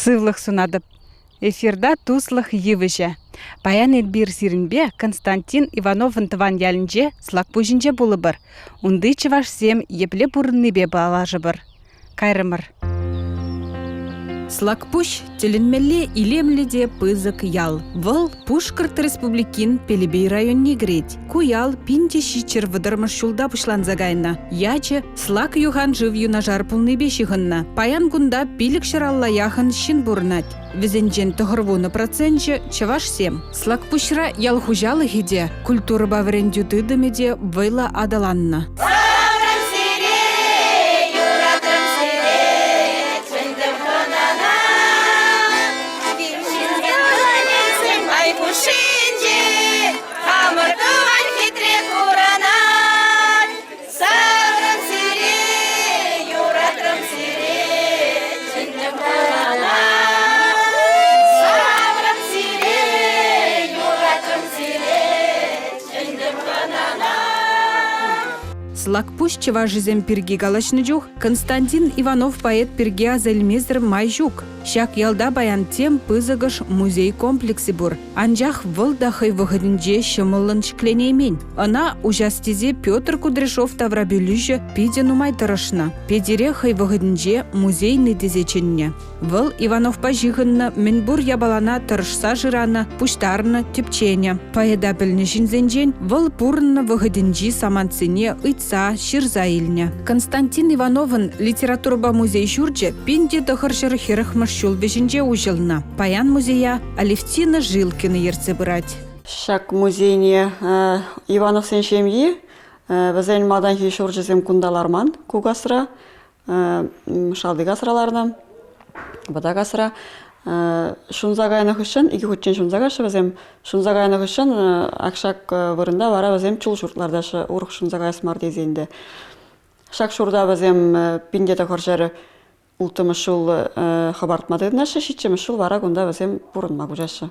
Сывлӑх сунатӑп. Эфирта туслӑх йывӑҫӗ. Паян эпир сирӗнпе Константин Ивановӑн тӑван ялӗнче Слакпуҫӗнче пулӑпӑр. Унти чӑвашсем епле пурӑннипе паллашӑпӑр. Кайрӑмӑр. Слакпуҫ тӗлӗнмелле илемлӗ те пысӑк ял. Вӑл Пушкӑрт Республикин Пелепей районне кӗрет. Ку ял 1730 ҫулта пуҫланса кайнӑ. Ячӗ Слак юхан шыв юнашар пулнипе ҫыхӑннӑ. Паян кунта 500 яхӑн ҫын пурӑнать. Вӗсенчен 90 проценчӗ чӑвашсем. Слакпуҫра ял хуҫалӑхӗ те, культурӑпа вӗрентӳ тытӑмӗ те вӑйлӑ аталаннӑ. Саврӑм сире, юратрӑм сире, чӗнтӗм хӑнана. Ҫынсем ай хушшинче хамӑр тӑван хитре курӑнать. Саврӑм сире, юратрӑм сире, чӗнтӗм хӑнана. Саврӑм сире, юратрӑм сире, чӗнтӗм хӑнана. Слакпуҫ чӑвашӗсем пирки калаҫнӑ чух Константин Иванов поэт пирки аса илмесӗр май ҫук. Ҫак ялта паян тем пысӑкӑш музей комплексӗ пур. Анчах вӑл та хӑй вӑхӑтӗнче ҫӑмӑллӑн ҫӗкленеймен. Ӑна уҫас тесе Петр Кудряшов таврапӗлӳҫӗ питӗ нумай тӑрӑшнӑ. Петӗре хӑй вӑхӑтӗнче музейный тесе чӗннӗ. Вӑл Ивановпа ҫыхӑннӑ мӗнпур япалана тӑрӑшса шыранӑ, пуҫтарнӑ, тӗпченӗ. Поэта пӗлнӗ ҫынсенчен вӑл пурӑннӑ вӑхӑтӗнчи самантсене ыйтса, ҫырса илнӗ. Константин Ивановӑн литературӑпа музей ҫурчӗ 1940-мӗш ҫул вӗҫӗнче уҫӑлнӑ. Паян музея Алевтина Жилкина ертсе пырать. Ҫак музейне Ивановсен ҫемйи, вӗсен малтанхи ҫурчӗсем кунта ларман ку касра. Шалти касра ларнӑ, вӑта касра. Ҫунса кайнӑ хыҫҫӑн, икӗ хутчен ҫунса каҫҫӗ вӗсем. Ҫунса кайнӑ хыҫҫӑн ак ҫак вырӑнта вара вӗсем чул ҫурт лартаҫҫӗ, урӑх ҫунса каяс мар тесе ӗнтӗ. Ҫак ҫурта вӗсем 1900 улттӑмӗш ҫул хӑпартма тытӑнаҫҫӗ, ҫиччӗмӗш ҫул вара кунта вӗсем пурӑнма куҫаҫҫӗ.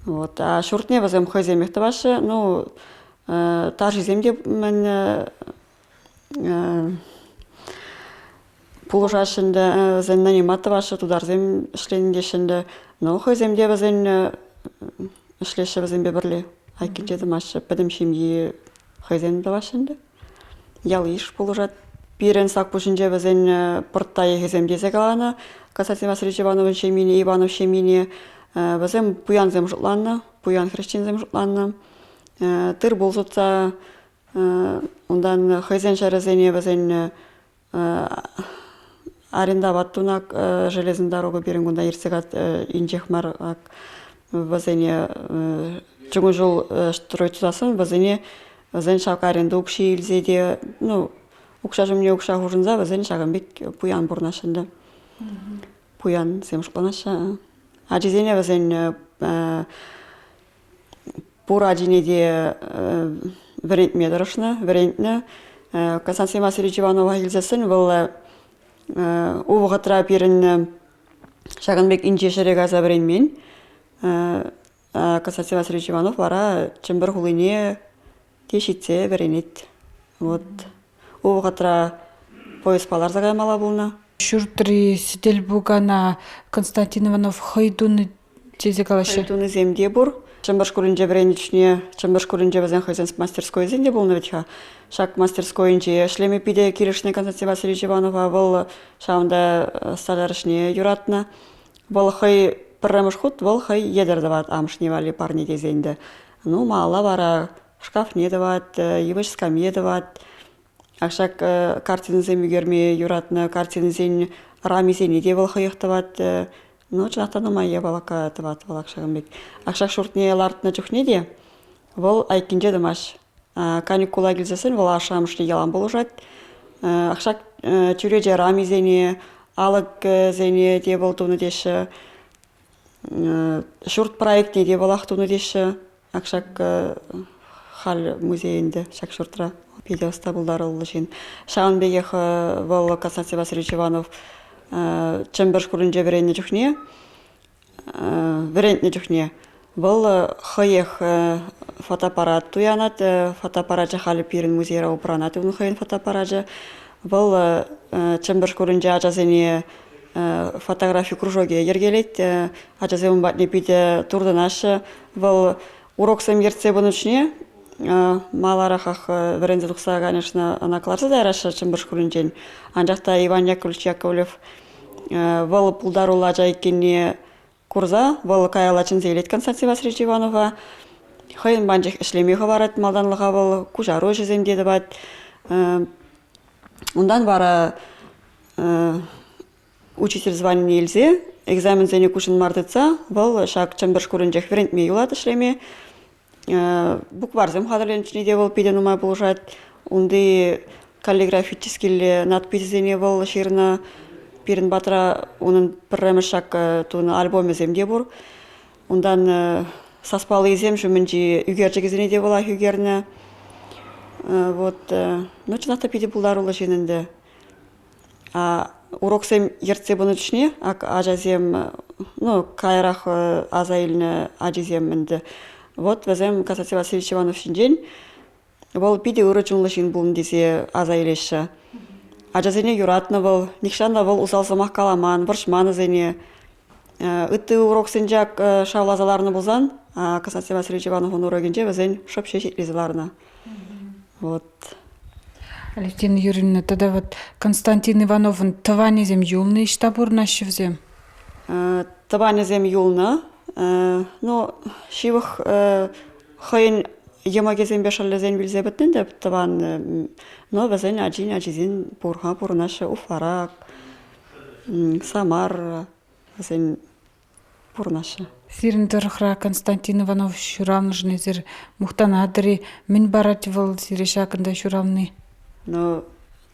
Вот. А ҫуртне вӗсем хӑйсемех тӑваҫҫӗ. Ну, тарҫисем те мӗн пулӑшаҫҫӗ ӗнтӗ, вӗсен нанимать тӑваҫҫӗ, тутарсем ӗҫленӗ теҫҫӗ ӗнтӗ. Но хӑйсем те вӗсен ӗҫлеҫҫӗ вӗсемпе пӗрле. Айккинче тӑмаҫҫӗ. Пӗтӗм ҫемйи хӑйсем тӑваҫҫӗ ӗнтӗ. Ял-йыш пулӑшать. Пирӗн Сакпуҫӗнче вӗсен пӑртта йӑхӗсем тесе каланӑ. Константин Васильевич Ивановӑн ҫемйине, Иванов ҫемйине вӗсем пуянсем шутланнӑ, пуян хресченсем шутланнӑ. Тыр-пул сутса унтан хӑйсен ҫӗрӗсене вӗсен арендовать тунӑ железная дорога пирӗн кунта иртсе инҫех мар вӗсене чукун ҫул строить тусассӑн вӗсене вӗсен ҫак аренда укҫи илсе те ну укҫа ҫумне укҫа хушӑнса вӗсен ҫакӑн пек пуян пурӑнаҫҫӗ ӗнтӗ. Пуянсем шутланаҫҫӗ. Ачисене вӗсен пур ачине те вӗрентме тӑрӑшнӑ, вӗрентнӗ. Константин Васильевич Иванова илсессӗн вӑл у вӑхӑтра пирӗн ҫакӑн пек инҫе ҫӗре кайса вӗренмен. Константин Васильевич Иванов вара Чӗмпӗр хулине те ҫитсе вӗренет. Вот. У вӑхӑтра поездпа ларса каймалла пулнӑ. Ҫуртри сӗтел-пукана Константин Иванов хӑй тунӑ тесе калаҫҫӗ. Хӑй тунисем те пур. Чӗмпӗр шкулӗнче вӗреннӗ чухне Чӗмпӗр шкулӗнче вӗсен хӑйсен мастерскойӗсем те пулнӑ вӗт-ха. Ҫак мастерскойӗнче ӗҫлеме питӗ килӗшнӗ Константин Васильевич Иванова. Вӑл ҫавӑнта столяр ӗҫне юратнӑ. Вӑл хӑй пӗрремӗш хут вӑл хӑй йӗтӗр тӑвать амӑшне валли парне тесе ӗнтӗ. Ну, малалла вара шкафне тӑвать, йывӑҫ скамье тӑвать. Ак ҫак картинӑсем ӳкерме юратнӑ картинӑсен рамисене те вӑл хӑех тӑвать. Ну, чӑнах та нумай япалака тӑвать вӑл ак ҫакӑн пек. Ак ҫак ҫуртне лартнӑ чухне те вӑл айккинче тӑмасть. Каникула килсессӗн вӑл ашшӗ-амӑшне ялан пулӑшать. Ак ҫак чӳрече рамисене, алӑксене те вӑл тунӑ теҫҫӗ. Ҫурт проектне те вӑлах тунӑ теҫҫӗ. Ак ҫак халь музей ӗнтӗ ҫак ҫуртра. Питӗ ӑста пултаруллӑ ҫын. Ҫавӑн пекех вӑл Константин Васильевич Иванов Чӗмпӗр шкулӗнче вӗреннӗ чухне вӗрентнӗ чухне вӑл хӑех фотоаппарат туянать. Фотоаппарачӗ халӗ пирӗн музейра упранать унӑн хӑйӗн фотоаппарачӗ. Вӑл Чӗмпӗр шкулӗнче ачасене фотографи кружокӗ йӗркелет. Ачасем ун патне питӗ туртӑнаҫҫӗ. Вӑл уроксем ертсе пынӑ чухне маларахах вӗренсе тухса, конечно, ӑна кӑларса та яраҫҫӗ Чӗмпӗр шкулӗнчен. Анчах та Иван Яковлевич Яковлев вӑл пултаруллӑ ача иккенне курса вӑл каялла чӗнсе илет Константин Васильевич Иванова. Хӑйӗн панчӑх ӗҫлеме хӑварать малтанлӑха вӑл, куҫару ӗҫӗсем те тӑвать. Унтан вара учитель званине илсе экзаменсене куҫӑн мар тытса вӑл ҫак Чӗмпӗр шкулӗнчех вӗрентме юлать ӗҫлеме. Букварьсем хатӗрленӗ те вӑл питӗ нумай пулӑшать. Унти каллиграфическилле надписӗсене вӑл ҫырнӑ. Пирӗн патра унӑн пӗрремӗш ҫак тунӑ альбомӗсем те пур. Унтан саспаллисем ҫумӗнчи ӳкерчӗкӗсене те вӑлах ӳкернӗ. Вот, ну, чӑнах та питӗ пултаруллӑ ҫын ӗнтӗ. Уроксем ертсе пынӑ чухне ак ачасем, ну, каярах аса илнӗ ачисем ӗнтӗ. Вот вӗсем Константин Васильевич Иванов ҫинчен вӑл питӗ ырӑ чунлӑ ҫын пулнӑ тесе аса илеҫҫӗ. Ачасене юратнӑ вӑл, нихҫан та вӑл усал сӑмах каламан, вӑрҫман вӗсене. Ытти уроксенче ак шавласа ларнӑ пулсан, Константин Васильевич Ивановӑн урокӗнче вӗсен шӑп ҫеҫ итлесе ларнӑ. Вот. Алевтина Юрьевна, тата вот Константин Ивановӑн тӑванӗсем юлнӑ ӑҫта пурӑнаҫҫӗ вӗсем? Тӑванӗсем юлнӑ. Ну, ҫывӑх хӑйӗн йӑмӑкӗсемпе шӑллӗсем вилсе пӗтнӗ те тӑван, но вӗсен ачин ачисен пур-ха пурӑнаҫҫӗ Уфара, Самар, вӗсен пурӑнаҫҫӗ. Сирӗн тӑрӑхра Константин Иванов ҫуралнӑшӑн эсир мухтанатӑр-и? Мӗн парать вӑл сире ҫакӑнта ҫурални? Ну,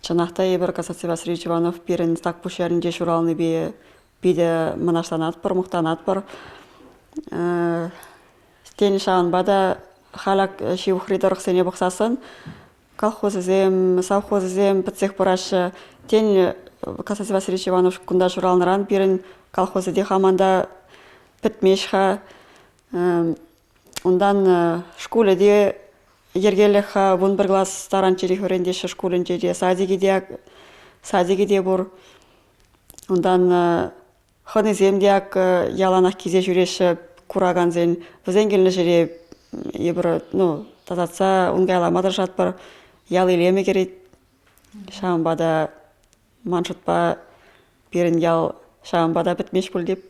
чӑнах та эпир Константин Васильевич Иванов пирӗн Сакпуҫ ялӗнче ҫуралнипе питӗ мӑнаҫланатпӑр, мухтанатпӑр. Тен, ҫавӑнпа та халь ак ҫывӑхри тӑрӑхсене пӑхсассӑн колхозӗсем, совхозӗсем пӗтсех пыраҫҫӗ. Тен, Константин Васильевич Иванов кунта ҫуралнӑран пирӗн колхозӗ те хаман та пӗтмест-ха. Унтан шкулӗ те йӗркеллех-ха, 11 класс таранчченех вӗрентеҫҫӗ шкулӗнче те, садикӗ те, садикӗ те пур. Унтан хӑнисем те ак яланах килсе ҫӳреҫҫӗ куракансен. Вӗсен килнӗ ҫӗре эпир ну, тасатса ункайлама тӑрӑшатпӑр. Ял илемӗ кӗрет. Ҫавӑнпа та ман шутпа пирӗн ял ҫавӑнпа та пӗтмест пуль теп.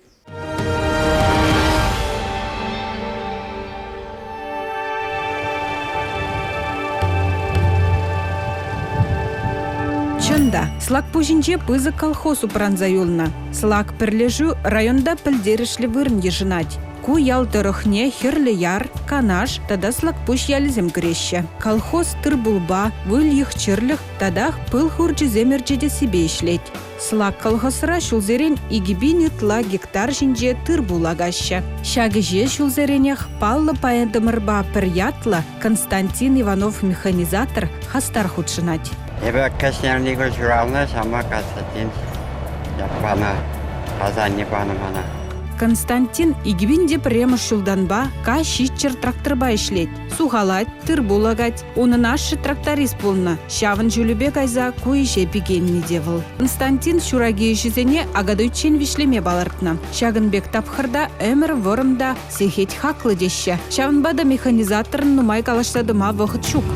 Чӑн та, Слакпуҫӗнче пысӑк колхоз упранса юлнӑ. Слак пӗрлешӳ районта пӗлтерӗшлӗ вырӑн йышӑнать. Ку ял тӑрӑхне Хӗрлӗ Яр, Канаш тата Слакпуҫ ялӗсем кӗреҫҫӗ. Колхоз тыр-пулпа, выльӑх-чӗрлӗх татах пыл хурчӗсем ӗрчетессипе ӗҫлет. Слак колхозра ҫулсерен 2000 ытла гектар ҫинче тыр-пул акаҫҫӗ. Ҫак ӗҫе ҫулсеренех паллӑ поэтӑмӑрпа пӗр ятлӑ Константин Иванов механизатор хастар хутшӑнать. Эпӗ кӗҫнерникун ҫуралнӑ, ҫавӑнпа Константин ят панӑ, асанне панӑ мана. Константин 2001 ҫултанпа К-ҫиччӗр тракторпа ӗҫлет. Сухалать, тыр-пул акать. Унӑн ашшӗ тракторист пулнӑ. Ҫавӑн ҫулӗпе кайса ку ӗҫе пикеннӗ те вӑл. Константин ҫураки ӗҫӗсене акатуйччен вӗҫлеме палӑртнӑ. Ҫакӑн пек тапхӑрта ӗмӗр вӑрӑм та сехет хаклӑ теҫҫӗ. Ҫавӑнпа та механизаторӑн нумай калаҫса тӑма вӑхӑт ҫук.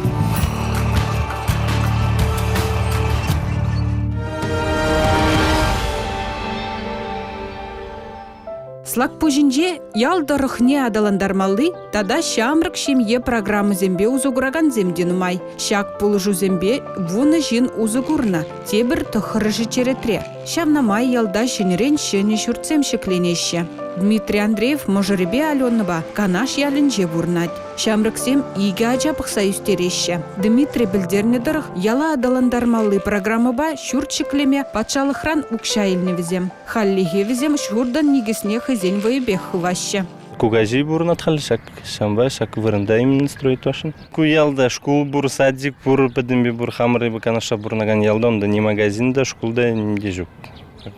Слакпуҫӗнче ял тӑрӑхне аталантармалли тата ҫамрӑк ҫемье программӑсемпе усӑ куракансем те нумай. Ҫак пулӑшусемпе вунӑ ҫын усӑ курнӑ, тепӗр тӑххӑрӑшӗ черетре. Ҫавна май ялта ҫӗнӗрен ҫӗнӗ ҫуртсем ҫӗкленеҫҫӗ. Дмитрий Андреев мӑшӑрӗпе Аленӑпа Канаш ялӗнче пурӑнать. Ҫамрӑксем икӗ ача пӑхса ӳстереҫҫӗ. Дмитрий пӗлтернӗ тӑрӑх, яла аталантармалли программӑпа ҫурт ҫӗклеме патшалӑхран укҫа илнӗ вӗсем. Хальлӗхе вӗсем ҫуртӑн никӗсне хӑйсен вӑйӗпех хываҫҫӗ. Кукаҫи пурӑнать халь ҫак ҫавӑнпа ҫак вырӑнта именно строить тӑвасшӑн. Ку ялта шкул пур, садик пур, пӗтӗмпе пур. Хамӑр эпӗ Канашра пурӑнакан ялта унта ни магазин та, шкул та ним те ҫук.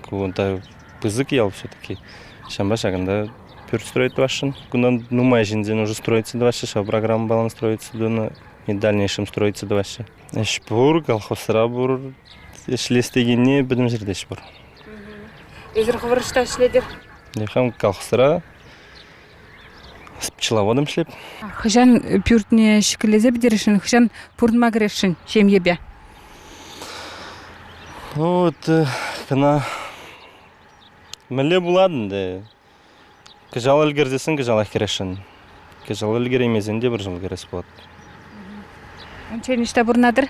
Кунта пысӑк ял все-таки. Ҫавӑнпа ҫакӑнта пӳрт строить тӑвасшӑн. Кунта нумай ҫынсен уже строиться тӑваҫҫӗ, ҫав программӑпа строиться тунӑ и в дальнейшем строиться тӑваҫҫӗ. Ӗҫ пур, колхозра пур, ӗҫлес текенни пӗтӗм ҫӗрте ӗҫ пур. Эсир хӑвӑр ӑҫта ӗҫлетӗр? Хам колхозра пчеловодом ӗҫлеп. Хӑҫан пӳртне ҫӗклесе пӗтересшӗн, хӑҫан пурӑнма кӗресшӗн ҫемьепе? Ну, вот кӑна мӗнле пулать ӗнтӗ. Кӑҫал ӗлкӗрсессӗн кӑҫалах кӗресшӗн. Кӑҫал ӗлкӗреймесен те пӗр ҫул кӗрес пулать. Унччен ӑҫта пурӑнатӑр?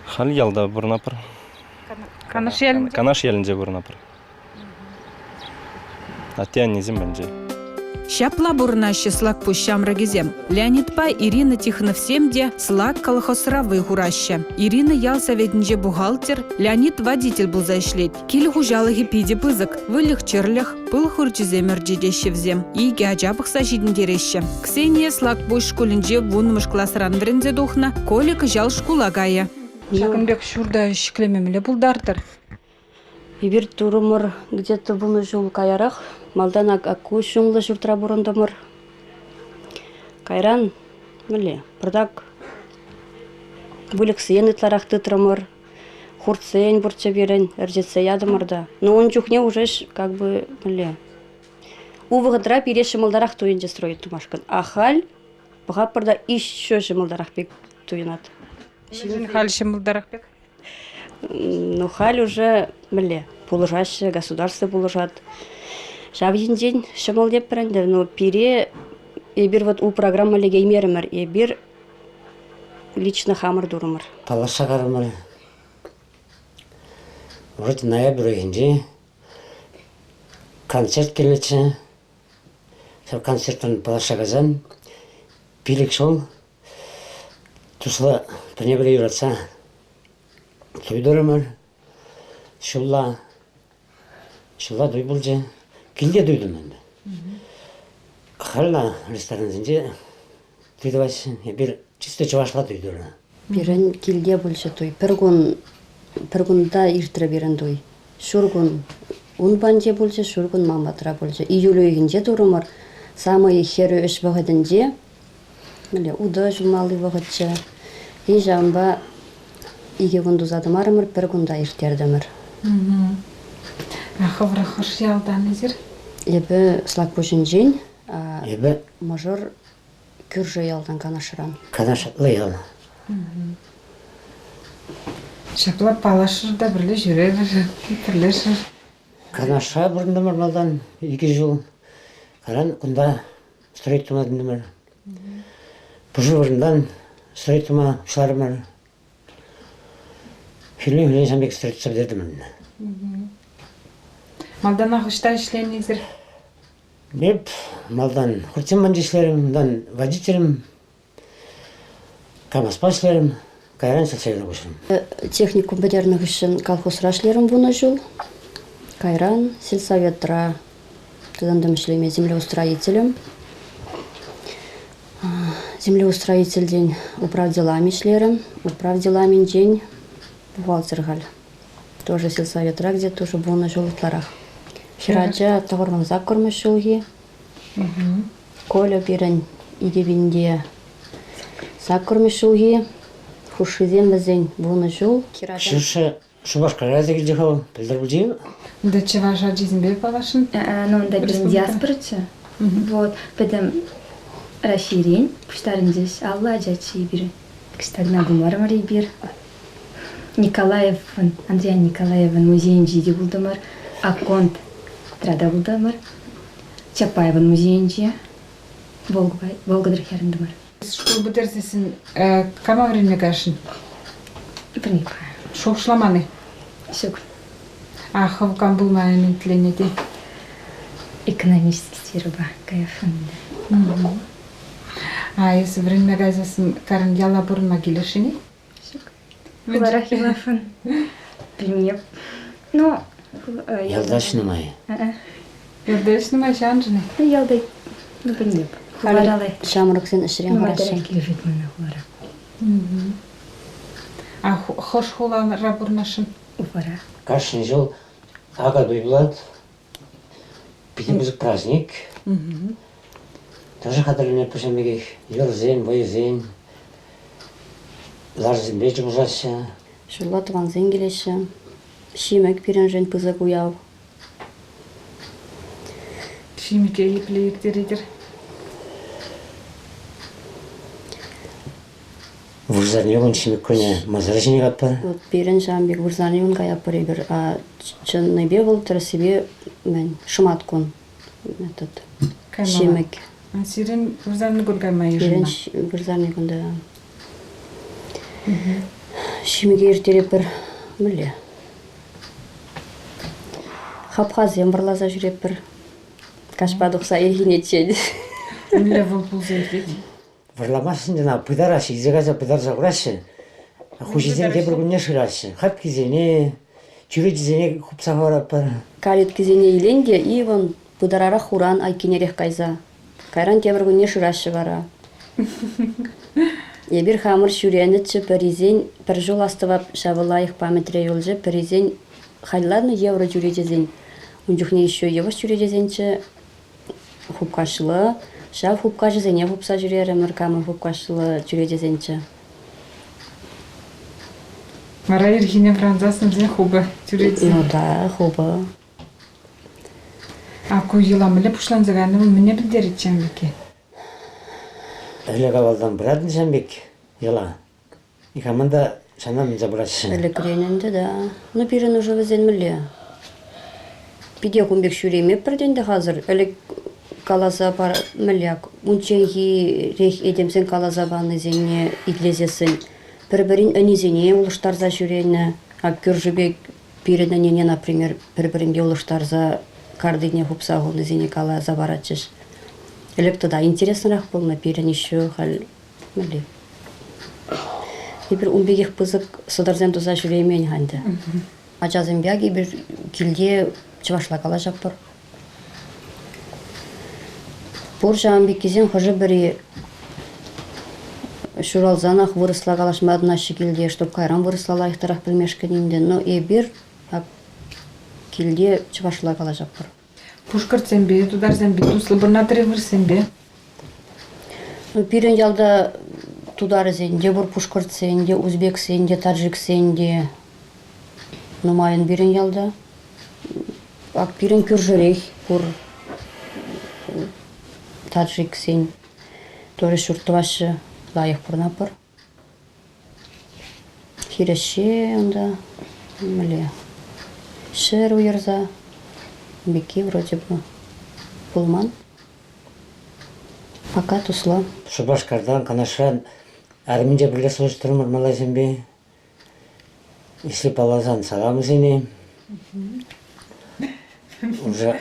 Халь ялта пурӑнатпӑр. Канаш ялӗнче? Канаш ялӗнче пурӑнатпӑр. Атте-аннесем патӗнче. Ҫапла пурӑнаҫҫӗ Слакпуҫ ҫамрӑкӗсем. Леонидпа Ирина Тихоновсем те Слак колхозра вӑй хураҫҫӗ. Ирина ял советӗнче бухгалтер, Леонид водитель пулса ӗҫлет. Кил хуҫалӑхӗ питӗ пысӑк. Выльӑх-чӗрлӗх, пыл хурчӗсем ӗрчетеҫҫӗ вӗсем. Икӗ ача пӑхса ҫитӗнтереҫҫӗ. Ксения Слакпуҫ шкулӗнче вуннӑмӗш класран вӗренсе тухнӑ. Коля кӑҫал шкула кайӗ. Ҫакӑн пек ҫурта ҫӗклеме мӗнле пултартӑр? Эпир турӑмӑр где-то вунӑ ҫул каярах. Малтан ку ҫумлӑ ҫуртра пурӑнтӑмӑр. Кайран, мӗнле, пӑртак выльӑхсен ытларах тытрӑмӑр. Хуртсен пурччӗ пирӗн, ӗрчетсе ятӑмӑр та. Но ун чухне уже как бы мӗнле, у вӑхӑтра пире ҫӑмӑлтарах туйӑнчӗ строить тумашкӑн. А халь пӑхатпӑр та еще ҫӑмӑлтарах пек туйӑнать. Мӗншӗн халь ҫӑмӑлтарах пек? Ну, халь уже мӗнле пулӑшаҫҫӗ, государство пулӑшать. Ҫав енчен ҫӑмӑл теппӗр ӗнтӗ. Но пире эпир вот у программа лекеймерӗмӗр. Эпир лично хамӑр турӑмӑр. Паллашса карӑмӑр. Вроде ноябрь уйӑхӗнче концерт килнӗччӗ. Ҫав концертран паллашса кайсан 5 ҫул Туслӑ пӗрне-пӗри юратса туй турӑмӑр. Ҫулла ҫулла туй пулчӗ. Килте туй тунӑ ӗнтӗ. Халь ресторансенче туй тӑваҫҫӗ. Эпир чисто чӑвашла туй турӑмӑр. Пирӗн килте пулчӗ туй. Пӗр кун пӗр кунта иртрӗ пирӗн туй. Ҫур кун ун патӗнче пулчӗ, ҫур кун ман патра пулчӗ. Июль уйӑхӗнче турӑмӑр. Самый хӗрӳ ӗҫ вӑхӑтӗнче Мӗнле утӑ ҫулмалли вӑхӑтчӗ. И ҫавӑнпа икӗ кун туса тӑмарӑмӑр, пӗр кунта ирттертӗмӗр. Хӑвӑр хӑш ялтан эсир? Эпӗ Слакпуҫӗнчен. Эпӗ мӑшӑр кӳршӗ ялтан Канашран. Канашлӑ ял. Ҫапла паллашрӑр та пӗрле ҫӳрерӗр, пӗрлешрӗр. Канашра пурӑнтӑмӑр малтан икӗ ҫул. Кайран кунта строить тума тытӑнтӑмӑр. Пушӑ вырӑнтан строить тума пуҫларӑмӑр. Хӗлле-хӗлле ҫавӑн пек строить туса пӗтертӗмӗр. Малтанах ӑҫта ӗҫленӗ эсир? Эп малтан хуртсем патӗнче ӗҫлерӗм, унтан водителем КАМАЗпа ӗҫлерӗм, кайран сельсовета куҫрӑм. Техникум пӗтернӗ хыҫҫӑн колхозра ӗҫлерӗм вунӑ ҫул. Кайран сельсоветра тытӑнтӑм ӗҫлеме землеустроителем. Землеустроительтен управ делами ӗҫлерӗм. Управ деламинчен бухгалтер халь. Тоже сельсоветра где-то уже вунӑ ҫул ытларах. Хӗрача тӑхӑрмӑн ҫулхи. Коля пирӗн 2000-те саккӑрмӗш ҫулхи хушшисем вӗсен 10 ҫул. Ксюша Шупашкара кайса килчӗ-ха вӑл, пӗлтӗр пулчӗ-и? Унта чӑваш ачисемпе паллашнӑ? Ну, унта пирӗн диаспораччӗ. Вот, пӗтӗм Раҫҫейрен пуҫтарӑнчӗҫ. 50 ачаччӗ эпир. Кӑҫтарна пулмарӑмӑр эпир. Николаевӑн, Андриян Николаевӑн музейӗнче те пултӑмӑр. Акконд та пултӑмӑр. Чапаевӑн музейӗнче Волгодор хӗрӗнтӗмӗр. Шкул пӗтерсессӗн кама вӗренме кайрӑн? Пӗрник. Шухӑшламан-и? Ҫук. А хӑв кам пулма ӗмӗтленнӗ те? Экономический сферӑпа каясшӑн ӗнтӗ. А эсӗ вӗренме кайсассӑн карӑн яла пурӑнма килӗшрӗн-и? Ҫук. Хуларах юласшӑн. Пӗлмеп. Ну, Ялта ӗҫ нумай. Ялта ӗҫ нумай ҫавӑншӑн-и? Ну, ялта, ну, пӗлмеп. Хулара Ҫамрӑксен ӗҫрен хӑраҫҫӗ. килӗшет мана хулара. А хӑш хулара пурӑнасшӑн? Уфара. Кашни ҫул Акатуй пулать. Питӗ пысӑк праздник. Тоже хатӗрленетпӗр ҫавӑн пекех. Юрӑсем, вӑйӑсем, лашасемпе чупӑшаҫҫӗ. Ҫулла тӑвансем килеҫҫӗ. Ҫимӗк пирӗншӗн пысӑк уяв. Ҫимӗке епле ирттеретӗр? Вырсарни кун ҫимӗк кунӗ масар ҫине катпӑр. Вот пирӗн ҫавӑн пек вырсарни кун каятпӑр эпир. А чӑннипе вӑл тӗрӗссипе мӗн шӑмат кун этот ҫимӗк. Сирӗн вырсарни кун кайма йышӑннӑ? Пирӗн вырсарни кун да. Ҫимӗке ирттеретпӗр. Мӗнле? Хапхасем вӑрласа ҫӳретпӗр. Каҫпа тухса ирхинеччен. Мӗнле вӑл пулса иртет? Вӑрламаҫҫӗ ӗнтӗ ӑна, пытараҫҫӗ, илсе кайса пытарса хураҫҫӗ. Хуҫисем тепӗр кунне шыраҫҫӗ. Хапхисене, чӳречисене хупса хӑваратпӑр. Калиткисене илен те Иван пытарарах хуран айккинерех кайса. Кайран тепӗр кунне шыраҫҫӗ вара. Эпир хамӑр ҫӳренӗччӗ пӗрисен пӗр ҫул астӑвап ҫавӑ лайӑх памятре юлчӗ, пӗрисен хайланӑ евро чӳречесен, ун чухне еще йывӑҫ чӳречесенччӗ, хупкаҫлӑ. Ҫав хупкаҫӑсене хупса ҫӳрерӗмӗр, камӑн хупкаҫлӑ чӳречесенччӗ. Вара ирхине вӑрансассӑн хупӑ чӳрече. Ну да, хупӑ. А ку йӑла мӗнле пуҫланса кайнӑ вӑл мӗне пӗлтерет ҫавӑн пекки? Ӗлӗк-авалтан пыратӑн ҫавӑн пек йӑла. Никамӑн та ҫавна мӗнсе пыраҫҫӗ. Ӗлӗкрен ӗнтӗ, да. Ну, пирӗн уже вӗсен мӗнле? Питех ун пек ҫӳремеппӗр те ӗнтӗ хасӑр. Ӗлӗк каласа пар, мӗнле унчченхирех этемсем каласа панисене итлесессӗн пӗр-пӗрин ӗнисене улӑштарса ҫӳренӗ. А кӳршӗпе пирӗн ӗнене, например, пӗр-пӗринпе улӑштарса картине хупса хунисене каласа паратчӗҫ. Ӗлӗк тата интереснӑрах пулнӑ пирӗн еще халь мӗнле. Эпир ун пекех пысӑк сӑтӑрсем туса ҫӳреймен-ха ӗнтӗ. Ачасемпе эпир килте чӑвашла калаҫатпӑр. Пур ҫавӑн пеккисем хӑшӗ-пӗри ҫуралсанах вырӑсла калаҫма тӑнаҫҫӗ килте, чтоб кайран вырӑсла лайӑхтарах пӗлмешкӗн ӗнтӗ. Но эпир килте чӑвашла калаҫатпӑр. Пушкӑртсемпе, тутарсемпе туслӑ пурӑнатӑр-и вырӑссемпе? Ну, пирӗн ялта тутарсен те пур, пушкӑртсен те, узбексен те, таджиксен те нумайӑн пирӗн ялта. Ак пирӗн кӳршӗрех пур таджиксен. Тоже ҫурт тӑваҫҫӗ, лайӑх пурӑнатпӑр. Хирӗҫҫе унта мӗнле ҫӗр уйӑрса пекки вроде бы пулман. Пока туслӑ. Шупашкартан, Канашран арминче пӗрле служить малайсемпе. Если палласан салам вӗсене. Уже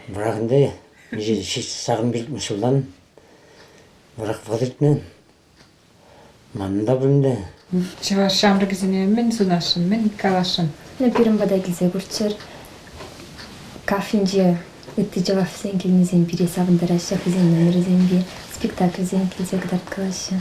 вӑрах ӗнтӗ, сакӑн пилӗкмӗш ҫултан вӑрах вӑхӑт иртнӗ. Манӑн та пуль ӗнтӗ. Чӑваш ҫамрӑкӗсене мӗн сунасшӑн, мӗн каласшӑн? Ну, пирӗн пата килсе курччӑр. Кафинче ытти чӑвашсен килнисем пире савӑнтараҫҫӗ хӑйсен номерӗсемпе, спектакльсем килсе кӑтарткалаҫҫӗ.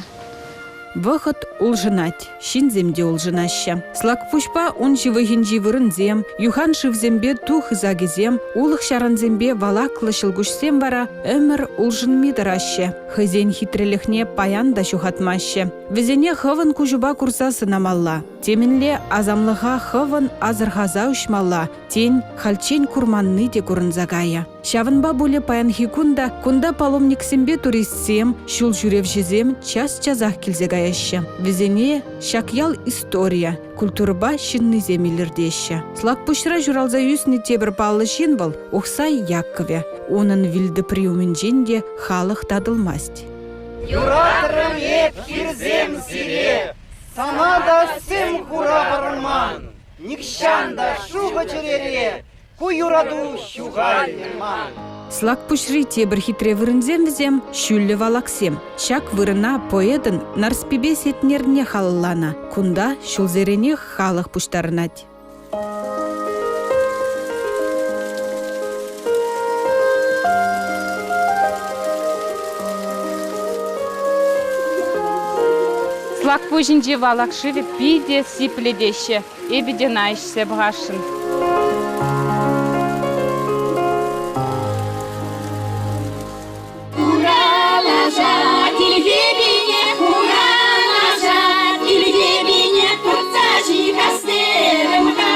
Вӑхӑт улшӑнать, ҫынсем те улшӑнаҫҫӗ. Слакпуҫпа ун ҫывӑхӗнчи вырӑнсем, юхан шывсемпе ту хысакӗсем, улӑх-ҫарансемпе валаклӑ ҫӑлкуҫсем вара ӗмӗр улшӑнми тӑраҫҫӗ. Хӑйсен хитрелӗхне паян та ҫухатмаҫҫӗ. Вӗсене хӑвӑн куҫупа курса сӑнамалла. Темӗнле асамлӑха хӑвӑн асӑрхаса уҫмалла, тен, хальччен курманни те курӑнса кайӗ. Ҫавӑнпа пулӗ паянхи кун та кунта паломниксемпе туристсем, ҫул ҫӳревҫӗсем час-часах килсе каяҫҫӗ. Вӗсене ҫак ял историйӗ, культурӑпа ҫыннисем илӗртеҫҫӗ. Слакпуҫра ҫуралса ӳснӗ тепӗр паллӑ ҫын вӑл Ухсай Яккӑвӗ. Унӑн вилтӑпри умӗнчен те халӑх татӑлмасть. Юратрӑм эп хирсем сире, сана та сӗм хура вӑрман. Нихҫан та шухӑ чӗрере ку юрату ҫухалмӗ ман. Слакпуҫри тепӗр хитре вырӑнсем вӗсем ҫӳллӗ валаксем. Ҫак вырӑна поэтӑн Нарспипе Сетнерне халалланӑ. Кунта ҫулсеренех халӑх пуҫтарӑнать. Слакпуҫӗнчи валак шывӗ питӗ сиплӗ теҫҫӗ. Эпӗ те ӑна ӗҫсе пӑхасшӑн. Хура лаша тилхепине, хура лаша тилхепине туртса ҫыхас терӗм-ха.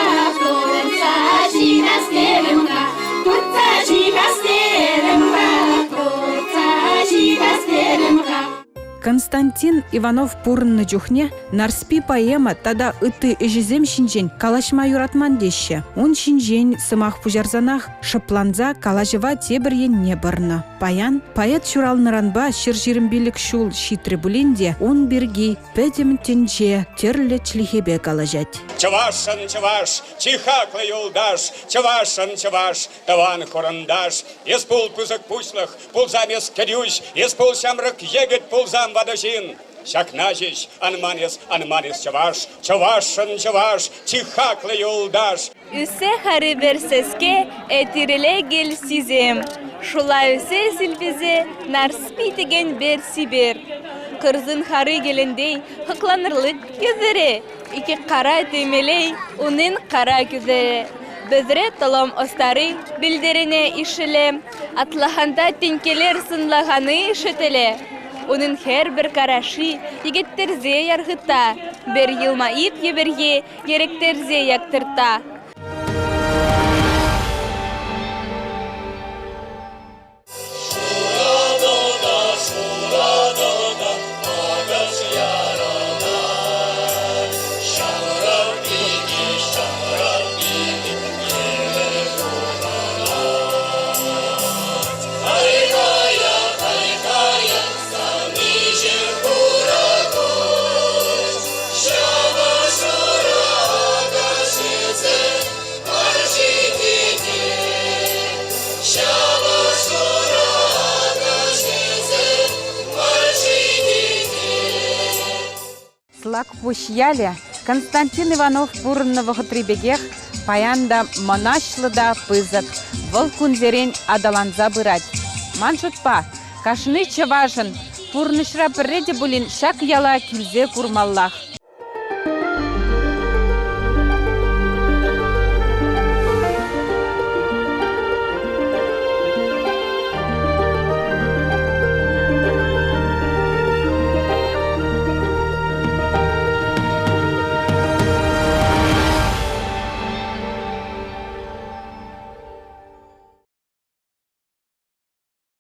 Константин Иванов пурӑннӑ чухне Нарспи поэма тата ытти ӗҫӗсем ҫинчен калаҫма юратман теҫҫӗ. Ун ҫинчен сӑмах пуҫарсанах шӑпланса калаҫӑва тепӗр енне пӑрнӑ. Паян поэт ҫуралнӑранпа 125 ҫул ҫитрӗ пулин те ун пирки пӗтӗм тӗнче тӗрлӗ чӗлхепе калаҫать. Чӑвашшӑн чӑваш, чи хаклӑ юлташ, чӑвашшӑн чӑваш, тӑван хурӑнташ. Эс пул пысӑк пуҫлӑх, пулсам эс кӗтӳҫ, эс пул ҫамрӑк йӗкӗт, пулсам ватӑ ҫын. Ҫакна ҫеҫ ан ман эс, ан ман эс чӑваш, чӑвашшӑн чӑваш, чи хаклӑ юлташ. Ӳссе харипер сӗске этиреле кил сисем. Шула ӳсе силписе Нарспи текен бер сипер. Кырсын хары келендей хыкланырлык кӳзӗре, Ике кара тӳмелей унын кара кӳзӗре. Бізре тӑлом ӑстари билдерене ишӗле, Атлаханта тинкелер сынлаханы ишетеле. Унӑн хӗр-пӗр караши йӗкӗттерсе ярхытта, бер йылма ип йӗпӗрхе йӗректерсе яктырта. Слакпуҫ ялӗ Константин Иванов пурӑннӑ вӑхӑтри пекех паян та мӑнаҫлӑ та пысӑк. Вӑл кунсерен аталанса пырать. Ман шутпа, кашни чӑвашӑн пурнӑҫра пӗрре те пулин ҫак яла килсе курмаллах.